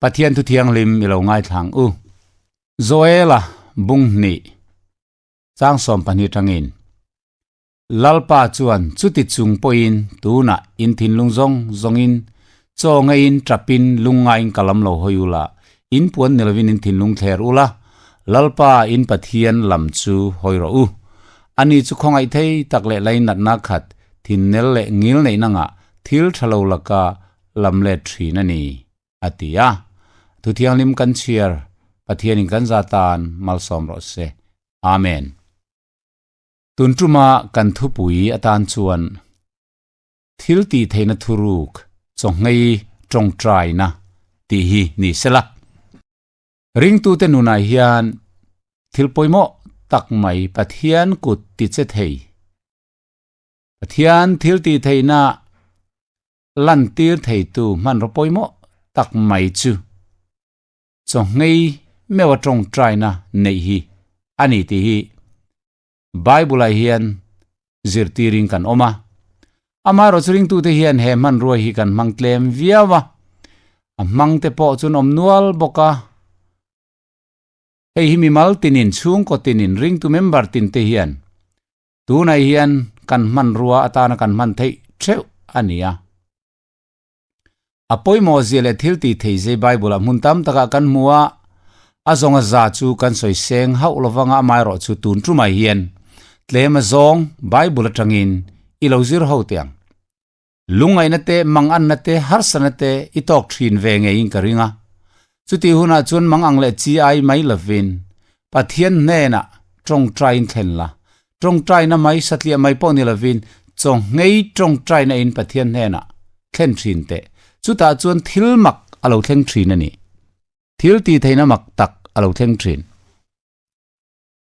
Pathian thu thianghlim i lo ngaithlang u. Joela bung hnih chang 12 tangin Lalpa chuan chuti chung pawhin tunah in thinlung zawng zawngin chaw ngeiin tapin lungngaiin ka lam lo hawi ula, in puan ni lovin in thinlung thler ula, Lalpa in Pathian lam chu hawi rawh u. Ani chu khawngaih thei tak leh lainatna khat thinnel leh ngil neihna ngah thil tha lo laka lam let thin a ni, a ti a. Thu thianghlim kan chhiar, Pathianin kan za tan malsawm rawh se. Amen. Tun tuma kan thupui atan chuan thil tih theihna thuruk chawnghei tawngtaina tih hi ni sela. Ringtute nunah hian thil pawimawh tak mai Pathian kut ti che thei, Pathian thil tih theihna lantir theitu hmanraw pawimawh tak mai chu chawnghei meuha tawngtaina neih hi a ni tih hi Bible-ah hian zirtirin kan awm a. Amaherawhchu ringtute hian he hmanrua hi kan hmang tlem viau a, a hmangte pawh chu an awm nual bawk a. Hei hi mimal tinin, chhungkaw tinin, ringtu member tinte hian tunah hian kan hmanrua atana kan hman theih theuh a ni a. A pawimawh zia leh thil tih thei zai Bible-ah hmun tam takah kan hmu a, a zawnga za chu kan sawi seng hauh lovanga amaherawh chu tun tumah hian tlem a zawng Bible atangin i lo zir ho teh ang. Lungngaihna te, manganna te, harsatna te i tawk thin ve ngeiin ka ring a. Chutih hunah chuan mangang leh chi ai mai lovin Pathian hnenah tawngtaiin thlen la. Tawngtaina mai satliah mai pawh ni lovin chawnghei tawngtaina in Pathian hnenah thlen thin teh. Chutah chuan thil mak a lo thleng thin a ni. Thil tih theihna mak tak a lo thleng thin.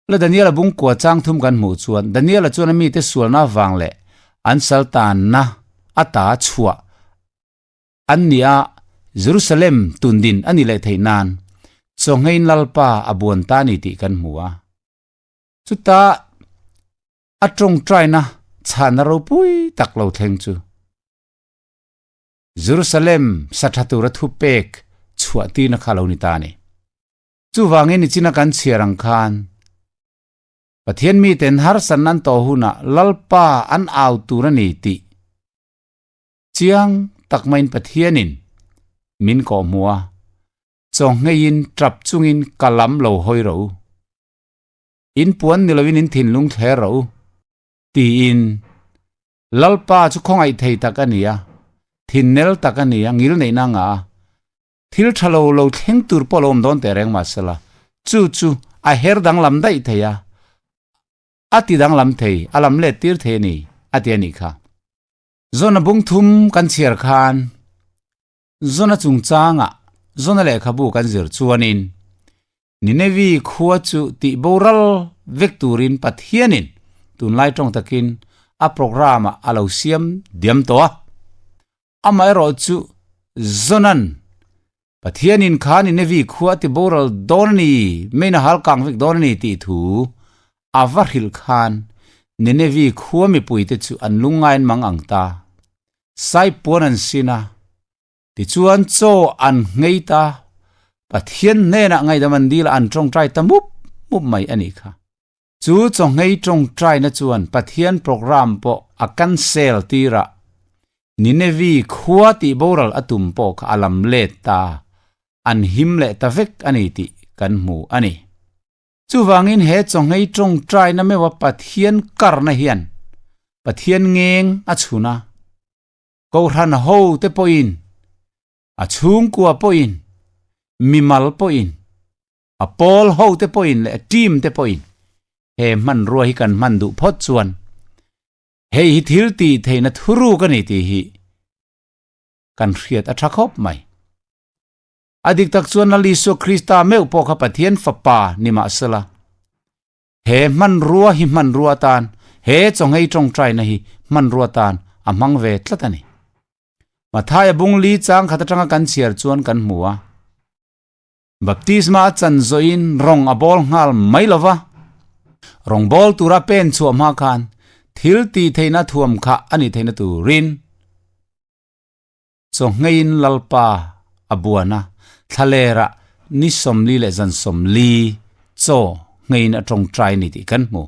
La Daniela bungkua chang thum kan hmuh chuan Daniela chuan a mite sualna avang leh an saltanna ata chhuah An ni a, Jerusalem tundin a ni leh theih nan chawnghein Lalpa a buan ta a ni tih kan hmu a. Chuta a tawngtaina chhanna ropui tak lo thleng chu Jerusalem sa tha tura thupek chhuah tirna kha lo ni ta a ni. Chuvangin nichina kan chhiar ang khan Pathian miten harsatna an tawh hunah Lalpa an au tur a ni tih Chiang tak maiin Pathianin min kawhhmuh a, chawngheiin tap chungin ka lam lo hawi rawh u. In puan ni loin in thinlung thler rawh u, tiin Lalpa chu khawngaih thei tak a ni a, thinnel tak a ni a, ngil neihna a ngah a, thil tha lo lo thleng tur pawh lo awm dawn teh reng mahsela, chu chu a her danglam daih thei a, a ti danglam thei, a lam let tir thei a ni, a ti a nih kha. Zona bung thum kan chhiar khan Zona chungchangah Zona lehkhabu kan zir chuanin Ninevi khua chu tih boral vek turin Pathianin tunlai tawng takin a programme-ah a lo siam diam tawh a. Amaherawh chu Zona'n Pathianin kha Ninevi khua a ti boral dawn a ni, meiin a hal kang vek dawn a ni tih thu a va hrilh khan Ninevi khua mipuite chu an lungngai an mang ang ta. Sai puan an sin a, tichuan chaw an nghei ta, Pathian hnenah ngaihdam an dil a, an tawngtai ta mup mup mai a nih kha. Chu chawnghei tawngtaina chuan Pathian program pawh a cancel tir a, Ninevi khua tih boral a tum pawh kha a lam let ta, an him leh ta vek a ni tih kan hmu a ni. Chuvangin he chawnghei tawngtaina meuha Pathian karna hian Pathian ngeng a chhun a, Kohhran ho te pawhin, a chhungkua pawhin, mimal pawhin, A pawl ho te pawhin leh a team te pawhin he hmanrua hi kan hman duh phawt chuan hei hi thil tih theihna thuruk a ni tih hi kan hriat a tha khawp mai. A dik tak chuan Lal Isua Krista meuh pawh kha Pathian fapa ni mahsela he hmanrua hi hmanrua atan he chawnghei tawngtaina hi hmanrua atan a hmang ve tlat a ni. Mathaia bung li chang khat atanga kan chhiar chuan kan hmu a. Baptisma a chan zawhin rawng a bawl nghal mai lo va, rawng bawl tura pen chhuah hma khan thil tih theihna thuam kha a nih theihna turin chawngheiin Lalpa a buan a, thlalera ni 40 leh zan 40 chaw ngheiin a tawngtai a ni tih kan hmu.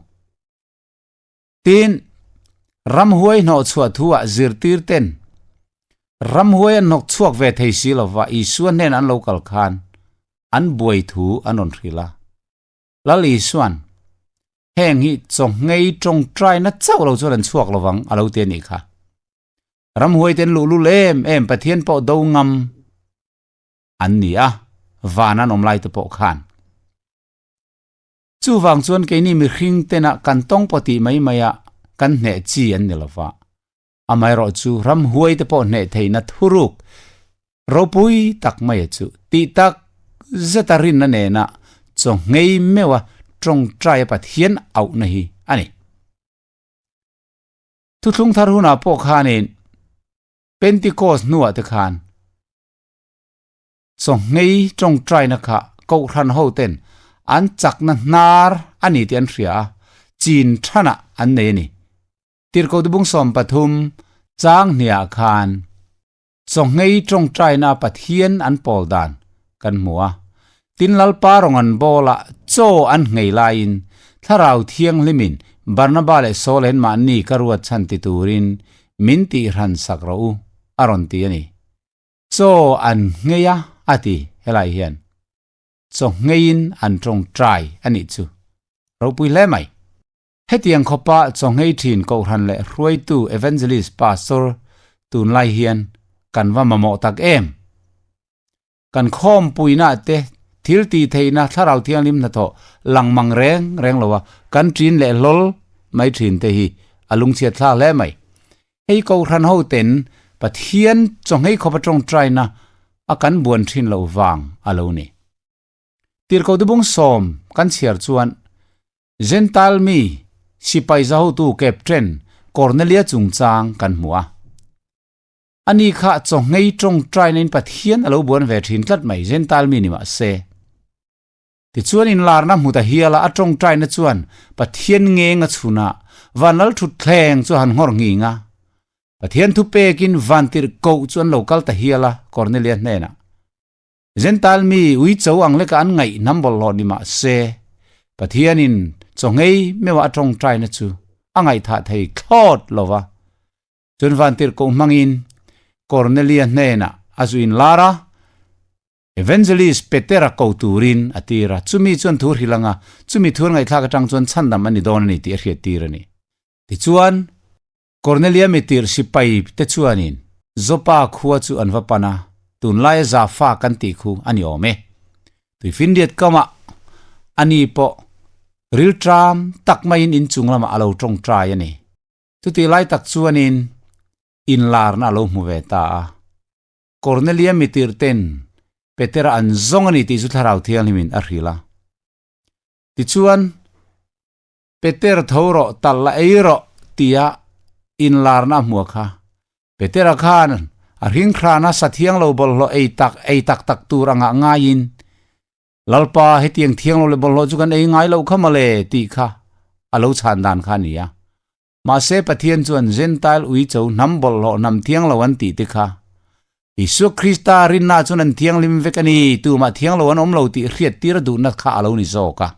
Tin, ramhuai hnawhchhuah thuah zirtir ten ramhuai an hnawk chhuak ve thei si lova Isua hnen an lo kal khan an buai thu an rawn hrilh a. Lal Isuan, Heng hi chawnghei tawngtaina chauh lo chuan an chhuak lovang a lo ti a nih kha. Ramhuai ten luhlul em em Pathian pawh do ngam an ni a, van an awm lai te pawh khan. Chuvang chuan keini mihring tena kan tawng pawh tih mai maia kan hneh chi an ni lova. Amaherawhchu ramhuai te pawh hneh theihna thuruk ropui tak maia chu tih tak zeta rinna nena chaw nghei meuha tawngtaia Pathian auhna hi a ni. Thuthlung thar hunah pawh khanin Pentecost hnuah te khan Chawnghei tawngtaina kha Kohhran hoten an chakna hnar a ni tih an hria a, chin thanah an nei a ni. Tirhkoh Dubung 13 chang hniah khan Chawnghei tawngtaina Pathian an pawl dan kan hmu a. Tin Lalpa rawng an bawla chaw an nghei laiin Thlarau Thianghlimin Barnaba leh Saul en mahni ka ruat chhan ti turin min tihran sak rawh u a rawn ti a ni. Chaw an nghei a, a ti helai hian. Chaw ngheiin an tawngtai a nih chu. Ropui hle mai. Hetiang khawpa chaw nghei thin Kohhran leh hruaitu Evangelist Pastor tunlai hian kan va mamawh tak em? Kan khawmpuina te thil tih theihna Thlarau Thianghlim hnathawh lang mang reng reng lo a, kan ṭin leh hlawl mai ṭhin te hi a lungchhiat thlak hle mai. Hei Kohhran ho ten Pathian chawnghei khawp a tawngtaina a kan buan thin loh vang a lo ni. Tirhkoh Dubung 10 kan chhiar chuan Gentile mi sipai zahotu Captain Cornelia chungchang kan hmu a. Ani kha chawnghei tawngtaina in Pathian a lo buan ve thin tlat mai Gentile mi ni mah se. Tichuan inlarna hmu ta hial a, a tawngtaina chuan Pathian ngeng a chhun a, van lal thutthleng chu a han nghawr nghing a. Pathian thu pekin van tirh koh chu an lo kal ta hial a, Kornelia hnenah. Gentile mi ui cho ang leka an ngaih hnam bawlhhlawh ni mah se, Pathianin chawnghei meuha a tawngtaina chu a ngaihthah thei thlawt lo va. Chuan van tirh koh hmangin Kornelia hnenah a zu inlar a, Evangelist Petera ko turin a tir a, chumi chuan thu hrilh anga chumi thur ngaihthlak atang chuan chhandam a ni dawn a ni tih a hriat tir a ni. Tichuan, Kornelia mitir sipai te chuanin Joppa khua chu an va pan a, tunlaia Jaffa kan tih khu a ni awm e. Tuifinriat kamah a ni pawh rilṭam tak maiin inchung lamah a lo tawngtai a ni. Chutih lai tak chuanin inlarna a lo hmu ve ta a. Kornelia mitir ten Petera an zawng a ni tih chu Thlarau Thianghlimin a hrilh a. Tichuan, Peter tho rawh, talh la ei rawh tia inlarna a hmuh a kha. Petera khan a hringhrana sa thiang lo bawlhhlawh ei tak ei tak tak tur angah ngaiin, Lalpa, hetiang thiang lo leh bawlhhlawh chu kan ei ngai loh kha mawle tih kha a lo chhan dan kha a ni a. Mahse Pathian chuan Gentile uicho hnam bawlhhlawh hnam thiang lo an tih te kha Isua Krista rinna chuan an thianghlim vek a ni, tumah thiang lo an awm lo tih hriat tir a duhna kha a lo ni zawk a.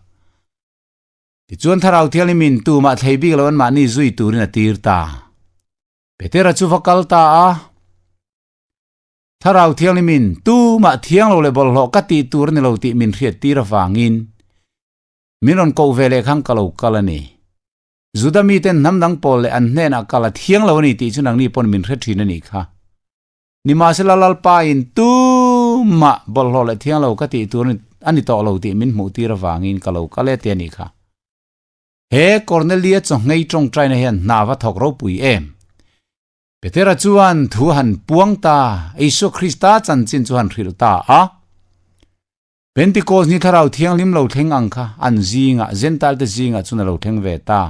Tichuan Thlarau Thianghlimin tumah thlei bik lo an mahni zui turin a tir ta. Petera chu va kal ta a, Thlarau Thianghlimin tumah thiang lo leh bawlhhlawh ka tih tur a ni lo tih min hriat tir avangin min rawn koh ve leh khan ka lo kal a ni. Juda miten hnam dang pawl leh an hnenah kal a thiang lo a ni tih chu nangni pawn min hre thin a nih kha. Nimahsela Lalpa in tumah bawlhhlawh leh thiang lo ka tih tur a ni tawh lo tih min hmuh tir avangin ka lo kal e ti a nih kha. He Kornelia chawnghei tawngtaina hian hna va thawk ropui em? Petera chuan thu han puang ta, Isua Krista chanchin chu han hrilh ta a. Pentecost ni Thlarau Thianghlim lo thleng ang kha an zingah, Gentile te zingah chuan a lo thleng ve ta.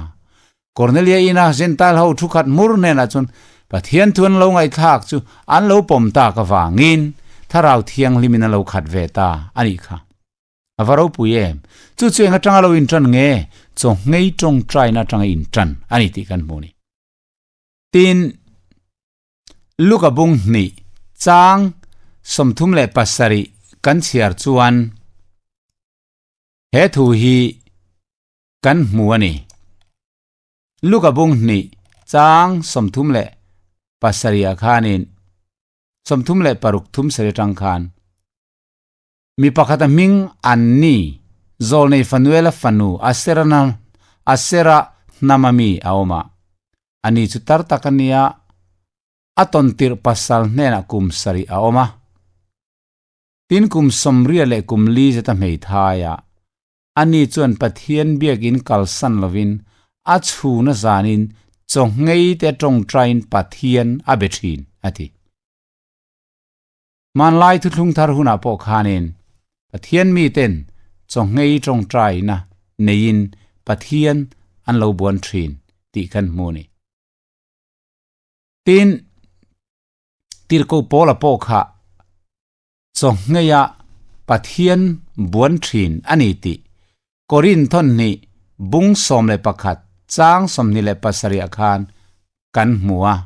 Kornelia ina Gentile ho thu khat hmur hnenah chuan Pathian thu an lo ngaihthlak chu an lo pawm tak avangin Thlarau Thianghlimin a lo khat ve ta a nih kha. A va ropui em! Chu chu eng atanga lo intan nge? Chawnghei tawngtaina atanga intan a ni tih kan hmu a ni. Tin, Luka bung hnih chang. 37 kan chhiar chuan he thu hi kan hmu a ni. Luka bung hnih chang 37 ah khanin 36 thum sarih atang khan Mi pakhat a hming Anni, Zawlnei Fanuela fanu Asera Asera hnama mi a awm a. Ani chu tar tak a nia, a tawn tirh pasal hnenah kum sarih a awm a. Tin kum sawmriat leh kum li zeta hmeithai a, ani chuan Pathian biakin kalsan lovin a chhuna zanin chaw nghei te tawngtaiin Pathian a be thin, a ti. Hmanlai thuthlung thar hunah pawh khanin Pathian miten chawnghei tawngtaina neiin Pathian an lo buan thin tih kan hmu a ni. Tin, Tirhkoh Paula pawh kha chawngheia Pathian buan thin a ni tih Korinth hnih bung 11 chang 27 ah khan kan hmu a.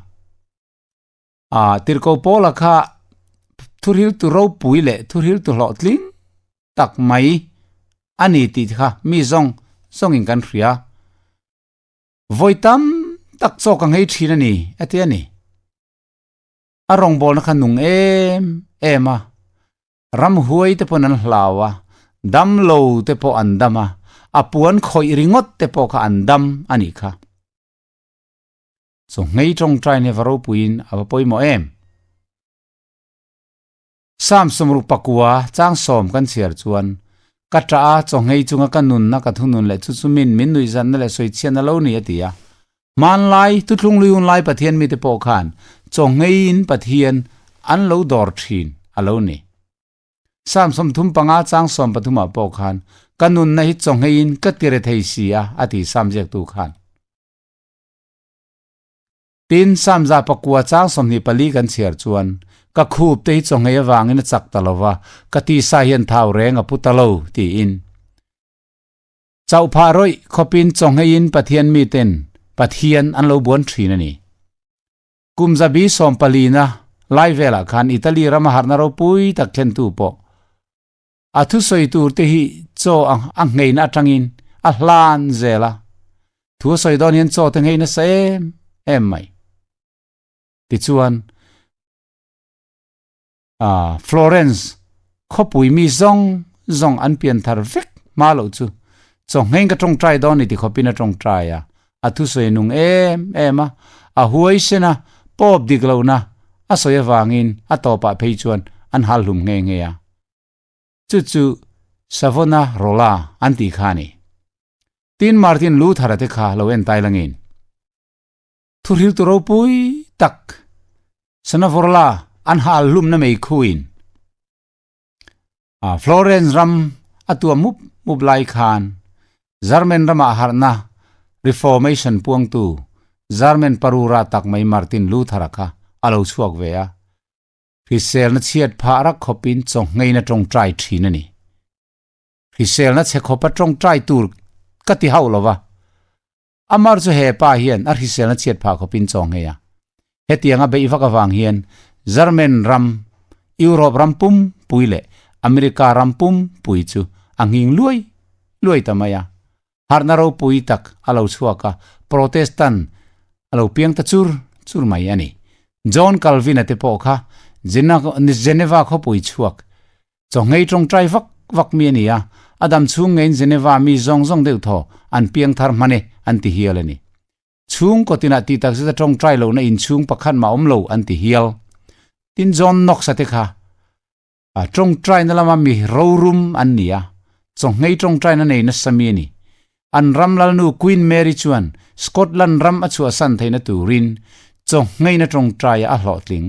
A tirhkoh Paula kha thuhriltu ropui leh thuhriltu hlawhtling tak mai a ni tih kha mi zawng zawngin kan hria. Vawi tam tak chaw ka nghei thin a ni a ti a ni. A rawngbawlna kha nung em em a, ramhuai te pawhin an hlau a, damlo te pawh an dam a, a puan khawih ringawt te pawh kha an dam a nih kha. Chaw nghei tawngtai hi va ropuiin a va pawimawh em? Psalm sawmruk pakua chang sawm kan chhiar chuan, Ka ṭah a, chaw nghei chunga ka nunna ka thunun leh chu chu min min nuihzatna leh sawichhiatna lo ni a ti a. Hmanlai, Thuthlung Luiun lai Pathian mite pawh khan chaw ngheiin Pathian an lo dawr ṭhin a lo ni. Psalm 35 chang 13 ah pawh khan, Ka nunna hi chaw ngheiin ka tire thei si a, a ti Psalm ziaktu khan. Tin, Samza pakua chang 24 kan chhiar chuan, Ka khup te hi chawnghei avangin a chak ta lo va, ka tisa hian thau reng a pu ta lo, tiin. Chauh phah rawih khawpin chawngheiin Pathian miten Pathian an lo buan thin a ni. Kum zabi sawmpalina lai velah khan Italy rama harhna ropui tak thlentu pawh A thusawi tur te hi chaw a ngheina atangin a hlan zel a, thu a sawi dawn hian chaw te nghei nasa em em mai. Tichuan, Florence khawpui mi zawng zawng an pian thar vek hma loh chu chaw ngheng ka tawngtai dawn ni ti khawpin a tawngtai a, a thusawi nung em em a, a huaisen a, pawp dik lohna a sawi avangin a tawpah phei chuan an hal hlum nghe nghe a. Chu chu Savona Rola an tih kha a ni. Tin Martin Luther-a te kha lo en tai langin thuhriltu ropui tak Sanavorla an hal hlumna mei khuin Florence ram a tua mup mup lai khan German ramah harhna Reformation puangtu German parura tak mai Martin Luther-a kha a lo chhuak ve a. Hriselna chhiat phah rak khawpin chawnghneina tawngtai thin a ni. Hriselna chhe khawpa tawngtai tur ka ti hauh lo va. Amar chu he pa hian a hriselna chhiat phah khawpin chawnghei a. Hetianga beih vak avang hian German ram, Europe ram pum pui leh America ram pum pui chu a nghing luai luai ta mai a. Harhna ropui tak a lo chhuak a, Protestant a lo piang ta chur chur mai a ni. John Calvin-a te pawh kha Geneva khawpui chhuak chawnghei tawngtai vak vak mi a ni a, a dam chhung ngeiin Geneva mi zawng zawng deuh thaw an piang thar hman e an ti hial a ni. Chhungkaw tinah tih tak zeta tawngtai lohna inchhung pakhat mah awm lo an ti hial. Tin John Knox-a te kha A tawngtaina lama mi rorum an ni a, chawnghei tawngtaina nei nasa mi a ni. An ram lalnu Queen Mary chuan Scotland ram a chhuahsan theihna turin chawngheina tawngtaia a hlawhtling.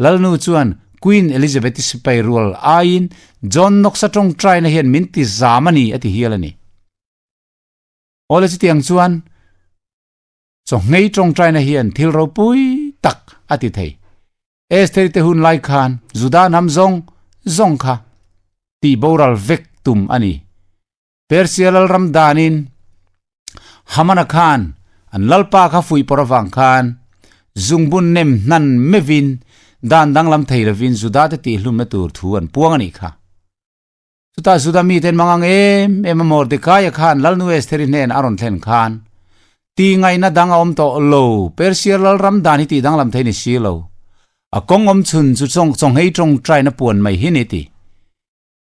Lalnu chuan Queen Elizabeth-i sipai rual aiin John Knox-a tawngtaina hian min ti zam a ni a ti hial a ni. Awle chutiang chuan chawnghei tawngtaina hian thil ropui tak a ti thei. Esther te hun lai khan Juda hnam zawng zawng kha tih boral vek tum a ni. Persia lalram danin Hamana khan an lalpa kha fuihpawrh avang khan zungbun nem hnan mevin Dan danglam thei lovin Juda te tihhlumna tur thu an puang a nih kha. Chutah Juda miten mangang em em a Mordekaia khan Lalnu Estheri hnen a rawn thlen khan, Ti ngaihna dang a awm tawh lo, Persia lalram dan hi tih danglam thei ni si lo. A kawng awm chhun chu chawnghei tawngtaina puan mai hi ni ti.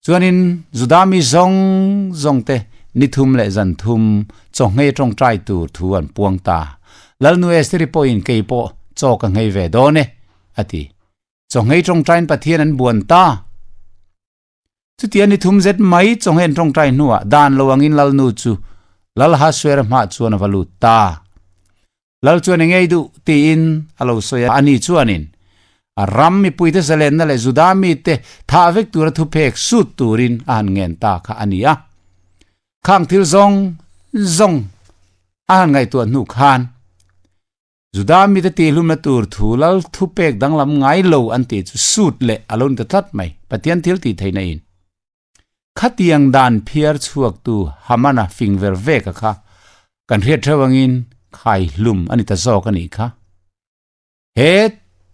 Chuanin Juda mi zawng zawng te ni thum leh zan thum chawnghei tawngtai tur thu an puang ta. Lalnu Estheri pawhin kei pawh chaw ka nghei ve dawn e, a ti. Chawnghei tawngtain Pathian an buan ta. Chutia ni thum zet mai chawnghen tawngtai hnuah dan lo angin Lalnu chu Lal Hasuera hmah chuan a va lut ta. Lal chuan i ngei duh tiin a lo sawi a, ani chuanin a ram mipuite zalenna leh Juda mite thah vek tura thuphek sut turin a han ngen ta kha a ni a. Khang thil zawng zawng a han ngaihtuah hnu khan Juda mite tihlumna tur thu lal thupek danglam ngai lo an tih chu sut leh a lo ni ta tlat mai, Pathian thil tih theihna in. Khatiang dan phiar chhuaktu Hamana fing ver veka kha kan hriat theuh angin khai hlum a ni ta zawk a nih kha. He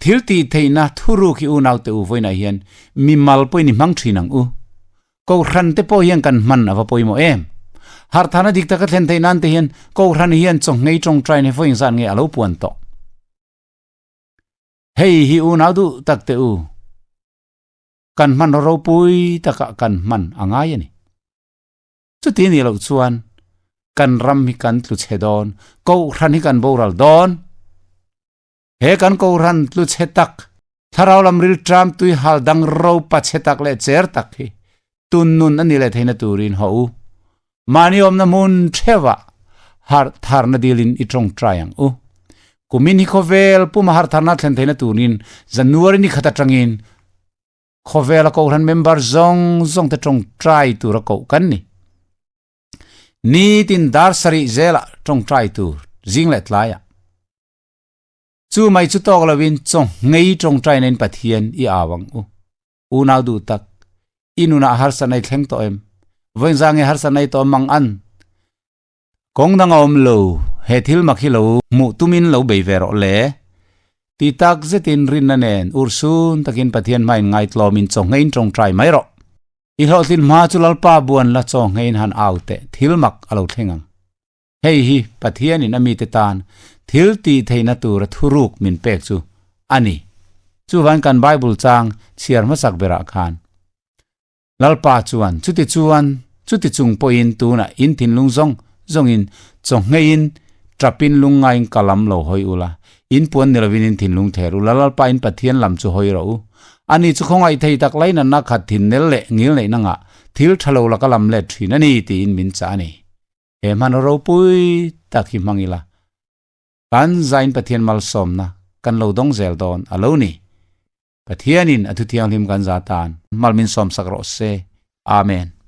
thil tih theihna thuruk hi unaute u vawiinah hian mimal pawhin i hmang thin ang u. Kohhran te pawh hian kan hman a va pawimawh em? Harhthana dik taka thlen theih nan te hian Kohhran hian chawnghei tawngtai ni vawiin zan nge a lo puan tawh. Hei hi unau duh tak te u, kan hmanraw ropui takah kan hman a ngai a ni. Chuti nih loh chuan kan ram hi kan tlu chhe dawn, Kohhran hi kan boral dawn. He kan Kohhran tlu chhe tak, thlarau lam rilṭam tui hal dang ropa chhe tak leh cher tak hi tun nun a ni leh theihna turin haw u. Mahni awmna hmun theuhah harh tharna dilin i tawngtai ang u. Kumin hi khawvel puma harh tharna thlen theihna turin January ni khat atangin khawvela Kohhran member zawng zawng te tawngtai tura koh kan ni. Nitin dar sarih zelah tawngtai tur zing leh tlaiah. Chu mai chu tawk lovin chaw ngei tawngtaina in Pathian i au ang u. Unau duh tak, i nunah harsa nei thleng tawh em? Vawiin zang nge harsa nei tawh mang an? Kawng dang a awm lo, he thil mak hi lo hmuh tumin lo bei ve rawh le. Ti tak zetin rinna nen urhsun takin Pathian hmain ngaitlawmin chaw ngeiin tawngtai mai rawh. I hlawhtlin hma chu Lalpa buan la chaw ngeiin han au teh, thil mak a lo thleng ang. Hei hi Pathianin a mite tan thil tih theihna tura thuruk min pek chu a ni. Chuvan kan Bible chang chhiar hmasak berah khan Lalpa chuan chuti chuan chuti chung pawhin tunah in thinlung zawng zawngin chawngheiin tapin lungngaiin ka lam lo hawi ula, in puan ni lovin in thinlung ther ula, Lalpa in Pathian lam chu hawi rawh u. Ani chu khawngaih thei tak lainatna khat thinnel leh ngilneihna ngah thil tha lo laka lam let thin a ni tiin min chah a ni. He hmanraw ropui tak hi hmang ila, kan zain Pathian malsawmna kan lo dawng zel dawn a lo ni. Pathianin a thuthianghlim kan za tan mal min sawmsak rawh se. Amen.